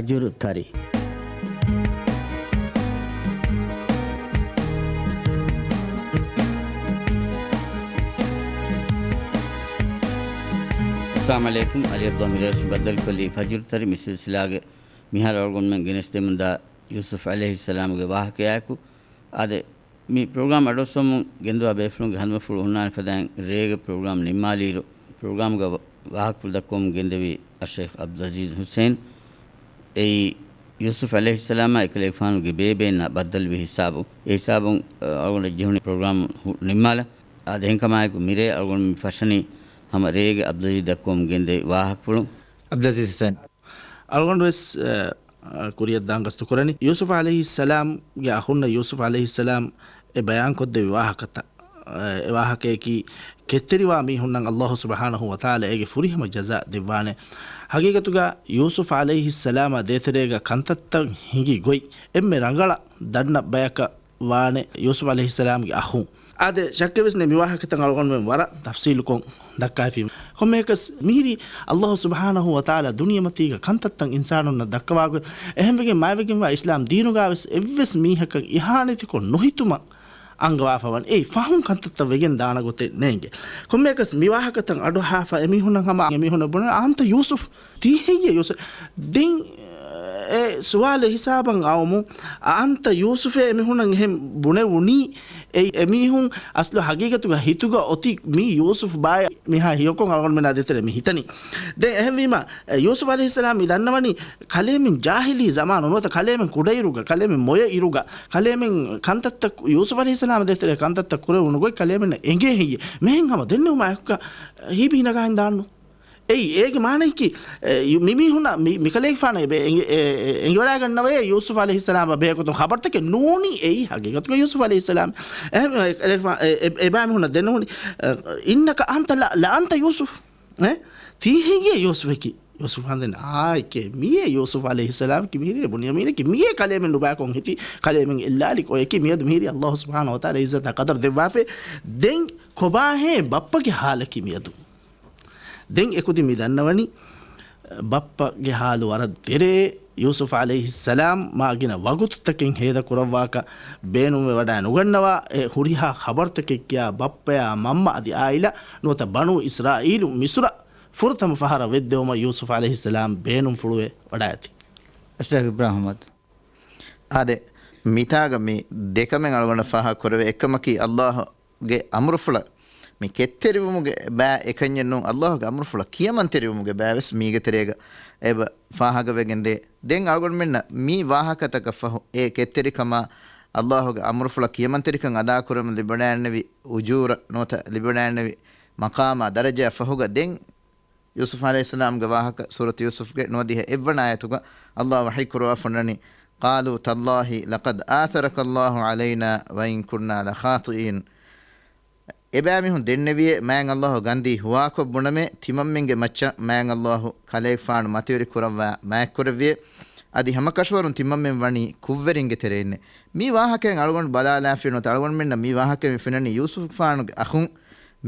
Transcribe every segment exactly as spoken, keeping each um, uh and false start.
ފަޖުރު ތަރި. އައްސަލާމު ޢަލައިކުމް. ޢަލީ ޢަބްދުﷲ މިރޭވެސް ބައްދަލުކޮށްލީ ފަޖުރު ތަރި މި ސިލްސިލާގެ މިހާރު އަޅުގަނޑުމެން ގެނެސްދެމުންދާ ޔޫސުފް ޢަލައިހިއްސަލާމުގެ ވާހަކަޔާއެކު. އާދެ، މި ޕްރޮގްރާމް އަޑުއައްސަވަމުން ގެންދަވާ ބޭފުޅުންގެ ހަނދުމަފުޅު ހުންނާނެ ފަދައިން ރޭގެ ޕްރޮގްރާމް ނިންމާލިއިރު، ޕްރޮގްރާމްގަ ވާ-، ވާހަކަފުޅު ދައްކަވަމުން ގެންދެވީ އައްޝައިޚް ޢަބްދުލްޢަޒީޒް ޙުސެން. އެއީ، ޔޫސުފް ޢަލައިހިއްސަލާމާ އެކަލޭގެފާނުގެ ބޭބެއިންނާ ބައްދަލުވި ހިސާބު. އެ ހިސާބުން، އަ، އަޅުގަނޑަށް ޖެހުނީ ޕްރޮގްރާމް ހު-، ނިންމާލަން. އާދެ، އެހެންކަމާއެކު މިރޭ އަޅުގަނޑު މި ފަށަނީ ހަމަ ރޭގެ ޢަބްދުލްޢަޒީޒް ދައްކަވަމުން ގެންދެވި ވާހަކަފުޅުން. ޢަބްދުލްޢަޒީޒް ޙުސެން. އަޅުގަނޑު ވެސް، އަ، އަ، ކުރިއަށް ދާން ގަސްތު ކުރަނީ. ޔޫސުފް ޢަލައިހިއްސަލާމްގެ އަޚުންނަށް ޔޫސުފް ޢަލައިހިއްސަލާމް އެ ބަޔާންކޮށްދެއްވި ވާހަކަތައް، އަ، އެ ވާހަކަޔަކީ ކެތްތެރިވާ މީހުންނަށް ﷲ ސުބްޙާނަހޫ ވަތަޢާލާ އޭގެ ފުރިހަމަ ޖަޒާ ދެއްވާނެ. ޙަޤީޤަތުގަ ޔޫސުފް ޢަލައިހިއްސަލާމާ ދޭތެރޭގަ ކަންތައްތައް ހިނގި ގޮތް އެންމެ ރަނގަޅަށް ދަންނަ ބަޔަކަށް ވާނެ ޔޫސުފް ޢަލައިހިއްސަލާމްގެ އަޚުން. އާދެ، ޝައްކެއް ވެސް ނެތް މި ވާހަކަތައް އަޅުގަނޑުމެން ވަރަށް ތަފްޞީލުކޮށް ދައްކާފި. ކޮންމެއަކަސް މިހިރީ ﷲ ސުބްޙާނަހޫ ވަތަޢާލާ ދުނިޔެމަތީގަ ކަންތައްތައް އިންސާނުންނަށް ދައްކަވާގޮތް. އެހެންވެގެން މާތްވެގެންވާ އިސްލާމް ދީނުގަ ވެސް އެއްވެސް މީހަކަށް އިހާނެތިކޮށް ނުހިތުމަށް އަންގަވާފަ ވަން. އެއީ ފަހުން ކަންތައްތައް ވެގެން ދާނަ ގޮތެއް ނޭނގެ. ކޮންމެއަކަސް މި ވާހަކަތައް އަޑުއަހާފަ އެމީހުންނަށް ހަމަ އެމީހުންނަށް ބުނަން އަންތަ ޔޫސުފް. ތީ ހެއްޔޭ ޔޫސުފް؟ ދެން އެ ސުވާލެއް ހިސާބަށް އައުމު، އައްންތަ ޔޫސުފޭ އެމީހުންނަށް އެހެން ބުނެވުނީ؟ އެ، އެމީހުން އަސްލު ހަގީގަތުގަ ހިތުގަ އޮތީ މީ ޔޫސުފް ބާއޭ މިހާ ހީކޮށް އަޅުގަނޑުމެންނާ ދޭތެރޭ މި ހިތަނީ. ދެން އެހެންވީމަ، އެ، ޔޫސުފް ޢަލައިހިއްސަލާމް މި ދަންނަވަނީ ކަލޭމެން ޖާހިލީ ޒަމާނު ނުވަތަ ކަލޭމެން ކުޑައިރުގަ، ކަލޭމެން މޮޔައިރުގަ، ކަލޭމެން ކަންތައްތައް، ޔޫސުފް ޢަލައިހިއްސަލާމް ދޭތެރޭ ކަންތައްތައް ކުރެވުނު ގޮތް ކަލޭމެންނަށް އެނގޭ ހެއްޔޭ؟ މެހެން ހަމަ ދެންނެވުމާ އެކުގަ ހީބި ނަގާ އިން ދާންނު. އެއީ، އޭގެ މާނައަކީ، އެ، ޔު-، މި މީހުންނަށް މި، މިކަލޭގެފާނަށް އެބަ އެނގި-، އެ، އެ، އެނގިވަޑައިގަންނަވަޔޭ ޔޫސުފް ޢަލައިހިއްސަލާމަށް ބެހޭގޮތުން ޚަބަރުތަކެއް ނޫނީ އެއީ ހަގީގަތުގަ ޔޫސުފް ޢަލައިހިއްސަލާމް. އެ، އެ، އެ، އެ، އެބައިމީހުންނަށް ދެންނެވުނީ، އެ، إنك أنت ل-، لأنت يوسف. އެ، ތީ ހެއްޔޭ ޔޫސުފަކީ؟ ޔޫސުފް ހަނދެން އާއެކޭ މިއޭ ޔޫސުފް ޢަލައިހިއްސަލާމް ކި މިހިރޭ ބުންޔަމީނަކީ މިއޭ ކަލޭމެން ނުބައިކޮށް ހިތި ކަލޭމެން އެއްލާލި ކޮއެކީ މިއަދު މިހިރީ ﷲ ސުބްޙާނަހޫ ވަތަޢާލާ ޢިއްޒަތާ ޤަދަރު ދެއްވާފައި. ދެން ކޮބާހޭ ބައްޕަގެ ޙާލަކީ މިއަދު؟ ދެން އެކުދިން މި ދަންނަވަނީ، ބައްޕަގެ ޙާލު ވަރަށް ދެރޭ. ޔޫސުފް ޢަލައިހިއްސަލާމް މާ ގިނަ ވަގުތުތަކެއް ހޭދަކުރައްވާކަށް ބޭނުންވެވަޑައި ނުގަންނަވާ އެ ހުރިހާ ޚަބަރުތަކެއް ކިޔާ ބައްޕަޔާ މަންމަ އަދި ޢާއިލާ ނުވަތަ ބަނޫ އިސްރާއީލު މިޞްރަށް ފުރަތަމަ ފަހަރަށް ވެއްދެވުމަށް ޔޫސުފް ޢަލައިހިއްސަލާމް ބޭނުންފުޅުވެ ވަޑައިގަތީ. އަޝްރަފް އިބްރާހިމް އަދު. އާދެ، މިތާގަ މި ދެކަމެއް އަޅުގަނޑަށް ފާހަގަ ކުރެވޭ. އެއްކަމަކީ، ﷲ ގެ އަމުރުފުޅަށް މި ކެތްތެރިވުމުގެ ބައި އެކަންޏެއް ނޫން، ﷲ ގެ އަމުރުފުޅަށް ކިޔަމަންތެރިވުމުގެ ބައި ވެސް މީގެ ތެރޭގަ އެބަ ފާހަގަވެގެން ދޭ. ދެން އަޅުގަނޑުމެންނަށް މި ވާހަކަތަކަށް ފަހު އެ ކެތްތެރިކަމާ، ﷲ ގެ އަމުރުފުޅަށް ކިޔަމަންތެރިކަން އަދާކުރުމަށް ލިބިވަޑައިގަންނެވި އުޖޫރަ ނުވަތަ ލިބިވަޑައިގަންނެވި މަޤާމާ ދަރަޖައަށް ފަހުގަ ދެން ޔޫސުފް ޢަލައިހިއްސަލާމްގެ ވާހަކަ ސޫރަތު ޔޫސުފްގެ ނުވަދިހަ އެއްވަނަ އާޔަތުގަ ﷲ ވަޙީ ކުރައްވާފަ އޮންނަނީ، قالوا تالله لقد آثرك الله علينا وإن كنا لخاطئين. އެބައިމީހުން ދެންނެވިއޭ، މާތް ﷲ ގަންދީ ހުވާކޮށް ބުނަމޭ، ތިމަންމެންގެ މައްޗަށް މާތް ﷲ ކަލޭގެފާނު މަތިވެރި ކުރައްވާ މާތްކުރެއްވިއޭ. އަދި ހަމަކަށަވަރުން ތިމަންމެން ވަނީ ކުށްވެރިންގެ ތެރެއިންނޭ. މި ވާހަކައިން އަޅުގަނޑު ބަލާލާފި ނުވަތަ އަޅުގަނޑުމެންނަށް މި ވާހަކައިން ފެންނަނީ ޔޫސުފާނުގެ އަޚުން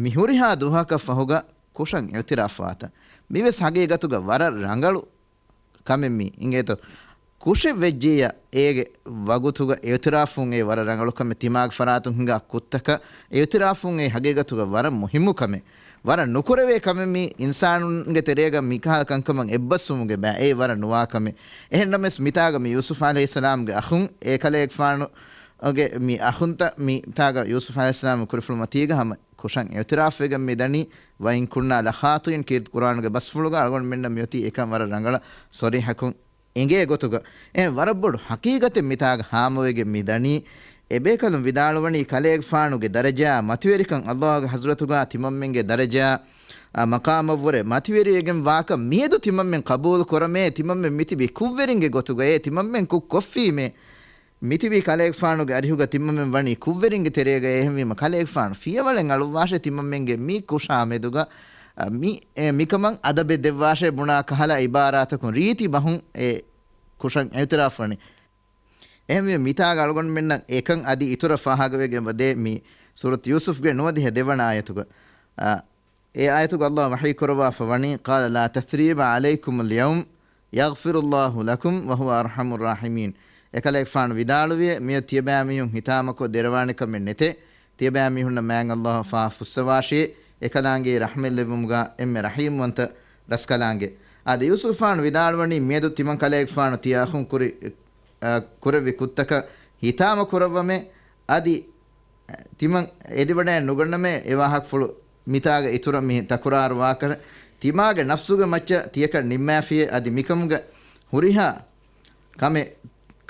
މި ހުރިހާ ދުވަހަކަށް ފަހުގަ ކުށަށް އިއުތިރާފްވާތަން. މިވެސް ހަގީގަތުގަ ވަރަށް ރަނގަޅު ކަމެއް މީ. އިނގޭތޯ؟ ކުށެއް ވެއްޖިއްޔާ އޭގެ ވަގުތުގަ އިއުތިރާފުން އެ ވަރަށް ރަނގަޅު ކަމެއް. ތިމާގެ ފަރާތުން ހިނގާ ކުށްތަކަށް އިއުތިރާފުން އެ ހަގީގަތުގަ ވަރަށް މުހިއްމު ކަމެއް. ވަރަށް ނުކުރެވޭ ކަމެއް މީ. އިންސާނުންގެ ތެރޭގަ މިކަހަލަ ކަންކަމަށް އެއްބަސްވުމުގެ ބައި އެއީ ވަރަށް ނުވާ ކަމެއް. އެހެންނަމަވެސް މިތާގަ މި ޔޫސުފް ޢަލައިހިއްސަލާމްގެ އަޚުން އެ ކަލޭގެފާނުގެ މި އަޚުންތައް މިތާގަ ޔޫސުފް ޢަލައިހިއްސަލާމް ކުރިފުޅު މަތީގަ ހަމަ ކުށަށް އިއުތިރާފްވެގެން މި ދަނީ، وإن كنا لخاطئين ކީރިތި ޤުރުއާނުގެ ބަސްފުޅުގަ އަޅުގަނޑުމެންނަށް މިއޮތީ އެކަން ވަރަށް ރަނގަޅަށް ޞަރީޙަކޮށް އެނގޭ ގޮތުގަ. އެހެން ވަރަށް ބޮޑު ޙަޤީޤަތެއް މިތާގަ ހާމަވެގެން މި ދަނީ. އެބޭކަލުން ވިދާޅުވަނީ ކަލޭގެފާނުގެ ދަރަޖާ މަތިވެރިކަން ﷲ ގެ ޙަޟްރަތުގަ ތިމަންމެންގެ ދަރަޖާ، އާ، މަޤާމަށްވުރެ މަތިވެރިވެގެން ވާކަން މިއަދު ތިމަންމެން ޤަބޫލު ކުރަމޭ، ތިމަންމެން މިތިބީ ކުށްވެރިންގެ ގޮތުގައޭ، ތިމަންމެން ކުށް ކޮށްފީމޭ. މިތިބީ ކަލޭގެފާނުގެ އަރިހުގަ ތިމަންމެން ވަނީ ކުށްވެރިންގެ ތެރޭގައޭ. އެހެންވީމަ ކަލޭގެފާނު ފިޔަވަޅެއް އަޅުއްވާށޭ ތިމަންމެންގެ މި ކުށާ މެދުގަ، އަ، މި، އެ، މިކަމަށް އަދަބެއް ދެއްވާށޭ ބުނާ ކަހަލަ ޢިބާރާތަކުން ރީތި ބަހުން އެ ކުށަށް އިއުތިރާފް ވަނީ. އެހެންވީމަ މިތާގަ އަޅުގަނޑުމެންނަށް އެކަން އަދި އިތުރަށް ފާހަގަވެގެން ދޭ މި ސޫރަތު ޔޫސުފްގެ ނުވަދިހަ ދެވަނަ އާޔަތުގަ. އަ، އެ އާޔަތުގަ ﷲ ވަޙީ ކުރައްވާފަ ވަނީ، قال لا تثريب عليكم اليوم يغفر الله لكم وهو أرحم الراحمين. އެކަލޭގެފާނު ވިދާޅުވިއޭ، މިއޮތް ތިޔަބައިމީހުން ހިތާމަކޮށް ދެރަވާނެ ކަމެއް ނެތޭ. ތިޔަބައިމީހުންނަށް މާތް ﷲ ފާފަ ފުއްސަވާށިއޭ، އެކަލާނގެ ރަޙްމަތް ލެއްވުމުގަ އެންމެ ރަޙީމްވަންތަ ރަސްކަލާނގެ. އާދެ، ޔޫސުފާނު ވިދާޅުވަނީ މިއަދު ތިމަން ކަލޭގެފާނު ތިޔަ އަޚުން ކުރި، އަ، ކުރެއްވި ކުށްތަކަށް ހިތާމަ ކުރައްވަމޭ، އަދި ތިމަން އެދިވަޑައެއް ނުގަންނަމޭ. އެ ވާހަކަފުޅު މިތާގަ އިތުރަށް މި ތަކުރާރު ވާކަށް، ތިމާގެ ނަފްސުގެ މައްޗަށް ތިޔަކަށް ނިންމާފިޔޭ، އަދި މިކަމުގެ ހުރިހާ ކަމެއް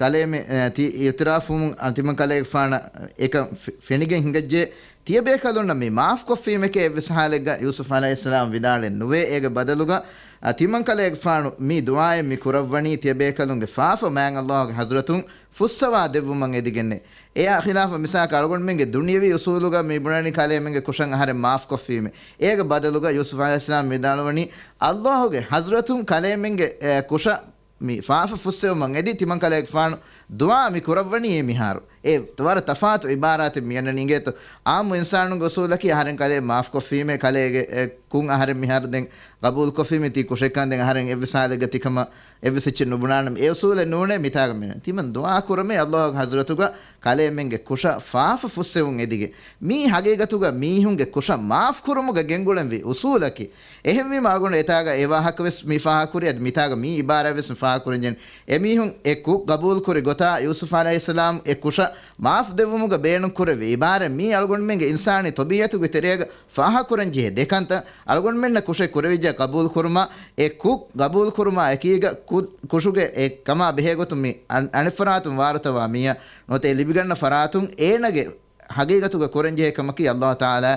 ކަލޭމެ، އެ، ތި އިއުތިރާފުވުމުން ތިމަން ކަލޭގެފާނަށް އެކަން ފެ-، ފެނިގެން ހިނގައްޖެ. ތިޔަބޭކަލުންނަށް މި މާފްކޮށްފީމެކޭ އެއްވެސް ހާލެއްގަ ޔޫސުފް ޢަލައިހިއްސަލާމް ވިދާޅެއް ނުވޭ. އޭގެ ބަދަލުގަ، އަ، ތިމަން ކަލޭގެފާނު މި ދުޢާއެއް މި ކުރައްވަނީ ތިޔަބޭކަލުންގެ ފާފަ މާތް ﷲ ގެ ޙަޟްރަތުން ފުއްސަވާ ދެއްވުމަށް އެދިގެންނޭ. އެއާ ޚިލާފަށް މިސާލަކަށް އަޅުގަނޑުމެންގެ ދުނިޔަވީ އުޞޫލުގަ މި ބުނަނީ ކަލޭމެންގެ ކުށަށް އަހަރެން މާފްކޮށްފީމޭ. އޭގެ ބަދަލުގަ ޔޫސުފް ޢަލައިހިއްސަލާމް ވިދާޅުވަނީ ﷲ ގެ ޙަޟްރަތުން ކަލޭމެންގެ، އެ، ކުށަށް މި ފާފަ ފުއްސެވުމަށް އެދި ތިމަން ކަލޭގެފާނު ދުޢާ މި ކުރައްވަނީ އެ މިހާރު. އެ ވަރަށް ތަފާތު ޢިބާރާތެއް މި އަންނަނީ އިނގޭތޯ. ޢާއްމު އިންސާނުންގެ އުޞޫލަކީ އަހަރެން ކަލޭ މާފްކޮށްފީމޭ، ކަލޭގެ، އެ، ކުށް އަހަރެން މިހާރު ދެން ގަބޫލުކޮށްފީމޭ، ތީ ކުށެއްކަން ދެން އަހަރެން އެއްވެސް ހާލެއްގަ ތިކަމަށް އެއްވެސް އެއްޗެއް ނުބުނާނަމޭ. އެ އުޞޫލެއް ނޫނޭ މިތާގަ މިނަން. ތިމަން ދުޢާ ކުރަމޭ ﷲ ގެ ޙަޟްރަތުގަ ކަލޭމެންގެ ކުށަށް ފާފަ ފުއްސެވުން އެދިގެން. މީ ޙަޤީޤަތުގަ މީހުންގެ ކުށަށް މާފް ކުރުމުގަ ގެންގުޅެންވީ އުޞޫލަކީ. އެހެންވީމަ އަޅުގަނޑު އެތާގަ އެ ވާހަކަވެސް މި ފާހަގަކުރި، އަދި މިތާގަ މި ޢިބާރާތްވެސް މި ފާހަގަކުރަންޖެހޭ. އެމީހުން އެ ކުށް ގަބޫލުކުރި ގޮތާ ޔޫސުފް ޢަލައިހިއްސަލާމް އެ ކުށަށް މާފް ދެއްވުމުގަ ބޭނުން ކުރެއްވި ޢިބާރާތް މީ އަޅުގަނޑުމެންގެ އިންސާނީ ޠަބީޢަތުގެ ތެރޭގަ ފާހަގަކުރަންޖެހޭ ދެކަންތައް. އަޅުގަނޑުމެންނަށް ކުށެއް ކުރެވިއްޖެ ގަބޫލުކުރުމަށް، އެ ކުށް ގަބޫލުކުރުމާ އެކީގަ ކު-، ކުށުގެ އެ ކަމާ ބެހޭގޮތުން މި އަން-، އަނެއްފަރާތުން ވާރުތަވާ މީހާ ނުވަތަ އެ ލިބިގަންނަ ފަރާތުން އޭނަގެ ޙަޤީޤަތުގަ ކުރަންޖެހޭ ކަމަކީ ﷲ ތަޢާލާ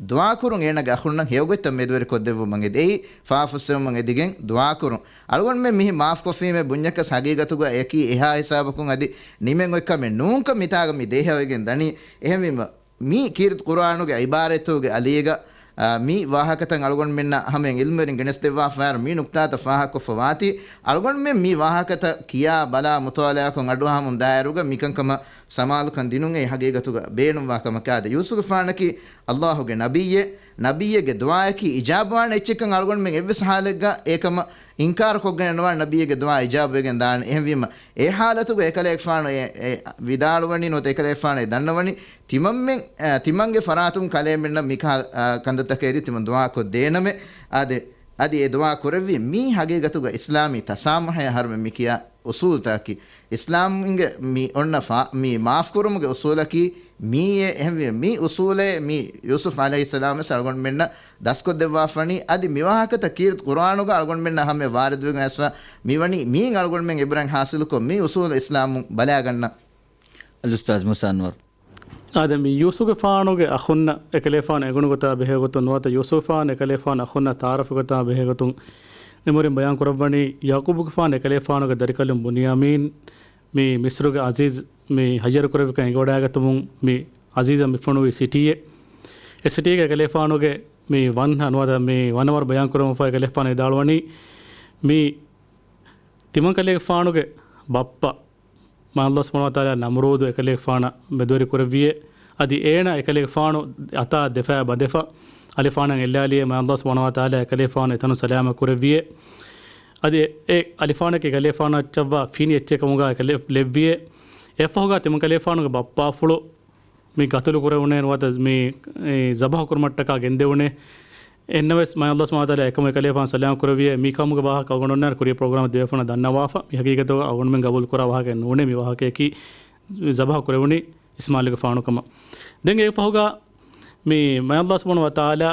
ދުޢާކުރުން، އޭނަގެ އަޚުންނަށް ހެޔޮގޮތްތައް މެދުވެރިކޮށްދެއްވުމަށް އެދި. އެއީ ފާފަފުއްސެވުމަށް އެދިގެން ދުޢާކުރުން. އަޅުގަނޑުމެން މިހި މާފްކޮށްފީމޭ ބުންޏަކަސް ޙަޤީޤަތުގަ އެކީ އެހާ ހިސާބަކުން އަދި ނިމެން އޮތްކަމެއް ނޫންކަން މިތާގަ މި ދޭހަވެގެން ދަނީ. އެހެންވީމަ، މީ ކީރިތި ޤުރުއާނުގެ ޢިބާރަތްތަކުގެ އަލީގަ، އާ، މި ވާހަކަތައް އަޅުގަނޑުމެންނަށް ހަމައިން ޢިލްމުވެރިން ގެނެސްދެއްވާފައިވާ މި ނުކްތާތައް ފާހަގަކޮށްފަ ވާތީ، އަޅުގަނޑުމެން މި ވާހަކަތައް ކިޔާ ބަލާ މުޠާލަޢާކޮށް އަޑުއަހަމުން ދާއިރުގަ މިކަންކަމަށް ސަމާލުކަން ދިނުން އެއީ ޙަޤީޤަތުގަ ބޭނުންވާ ކަމަކާ. އާދެ، ޔޫސުފާނަކީ ﷲ ގެ ނަބިއްޔެއް، ނަބިއްޔެއްގެ ދުޢާއަކީ އިޖާބަވާނެ އެއްޗެއްކަން އަޅުގަނޑުމެން އެއްވެސް ޙާލެއްގަ އެކަމަށް އިންކާރުކޮށްގެނެއް ނުވާނެ، ނަބިއްޔެއްގެ ދުޢާ އިޖާބަވެގެން ދާނެ. އެހެންވީމަ، އެ ޙާލަތުގަ އެކަލޭގެފާނު އެ، އެ ވިދާޅުވަނީ ނުވަތަ އެކަލޭގެފާނު އެ ދަންނަވަނީ، ތިމަންމެން، އަ، ތިމަންގެ ފަރާތުން ކަލޭމެންނަށް މިކަހަލަ، އަ، ކަންތައްތަކެއް އެދި ތިމަން ދުޢާކޮށްދޭނަމޭ. އާދެ، އަދި އެ ދުޢާ ކުރެއްވީ މީ ޙަޤީޤަތުގަ އިސްލާމީ ތަސާމުޙޭ އަހަރުމެން މި ކިޔާ އުޞޫލުތަކަކީ. އިސްލާމްގެ މި އޮންނަ ފާ-، މި މާފްކުރުމުގެ އުޞޫލަކީ މީއޭ. އެހެންވީމަ، މި އުޞޫލޭ މި ޔޫސުފް ޢަލައިހިއްސަލާމް ވެސް އަޅުގަނޑުމެންނަށް ދަސްކޮށްދެއްވާފަނީ. އަދި މި ވާހަކަތައް ކީރިތި ޤުރުއާނުގަ އަޅުގަނޑުމެންނަށް ހަމައަށް ވާރިދުވެގެން އައިސްފަ މިވަނީ މީން އަޅުގަނޑުމެން ޢިބްރަތް ޙާޞިލުކޮށް، މި އުޞޫލު އިސްލާމުން ބަލާގަންނަ. އަލްއުސްތާޛް މޫސާ އަންވަރު. އާދެ، މި ޔޫސުފްގެފާނުގެ އަޚުންނަށް އެކަލޭފާނު އެނގުނު ގޮތާ ބެހޭގޮތުން ނުވަތަ ޔޫސުފްގެފާނު އެކަލޭފާނު އަޚުންނާ ތަޢާރަފުގެ ގޮތާ ބެހޭގޮތުން އެނބުރިން ބަޔާން ކުރައްވަނީ، ޔަޢުޤޫބުގެފާނު އެކަލޭފާނުގެ ދަރިކަލުން ބުންޔާމީން މި މިޞްރުގެ ޢަޒީޒް މި ހައްޔަރުކުރެއްވިކަން އެނގިވަޑައިގަތުމުން މި ޢަޒީޒަށް މި ފޮނުވި ސިޓީއެއް. އެ ސިޓީގެ އެކަލޭފާނުގެ މި ވަންހަ ނުވަތަ މި ވަނަވަރު ބަޔާން ކުރަމުންފަހު އެކަލޭފާނު ވިދާޅުވަނީ، މި ތިމަންކަލޭގެފާނުގެ ބައްޕަ މާތް ﷲ ސުބްޙާނަހޫ ވަތަޢާލާ ނަމްރޫދު އެކަލޭގެފާނަށް މެދުވެރި ކުރެއްވިއޭ. އަދި އޭނަ އެކަލޭގެފާނު އަތާ ދެފައި ބަނދެފަ، އަލިފާނަށް އެއްލާލިއޭ. މާތް ﷲ ސުބްޙާނަހޫ ވަތަޢާލާ އެކަލޭގެފާނު އެތަނުން ސަލާމަތް ކުރެއްވިއޭ. އަދި އެ އަލިފާނަކީ އެކަލޭގެފާނަށް އެއްޗަށްވާ ފިނި އެއްޗެއް ކަމުގަ އެކަލޭ ލެއްވިއޭ. އެއަށްފަހުގަ ތިމަންކަލޭގެފާނުގެ ބައްޕާފުޅު މި ގަތުލު ކުރެވުނޭ ނުވަތަ މި، އެ، ޒަބަހު ކުރުމަށްޓަކާ ގެންދެވުނޭ. އެހެންނަމަވެސް މާތް ﷲ ސުބްޙާނަހޫ ވަތަޢާލާ އެކަމު އެކަލޭގެފާނު ސަލާމަތް ކުރެއްވިއޭ. މި ކަމުގެ ވާހަކަ އަޅުގަނޑު އޮންނާނެ ކުރިޔަށް ޕްރޮގްރާމަށް ދިވެހި ފަނަށް ދަންނަވާފަ. މި ހަގީގަތުގަ އަޅުގަނޑުމެން ގަބޫލު ކުރާ ވާހަކައެއް ނޫނޭ. މި ވާހަކަޔަކީ ޒަބަހު ކުރެވުނީ އިސްމާޢީލުގެފާނު ކަމަށް. ދެން އެއަށްފަހުގަ މި މާތް ﷲ ސުބްޙާނަހޫ ވަތަޢާލާ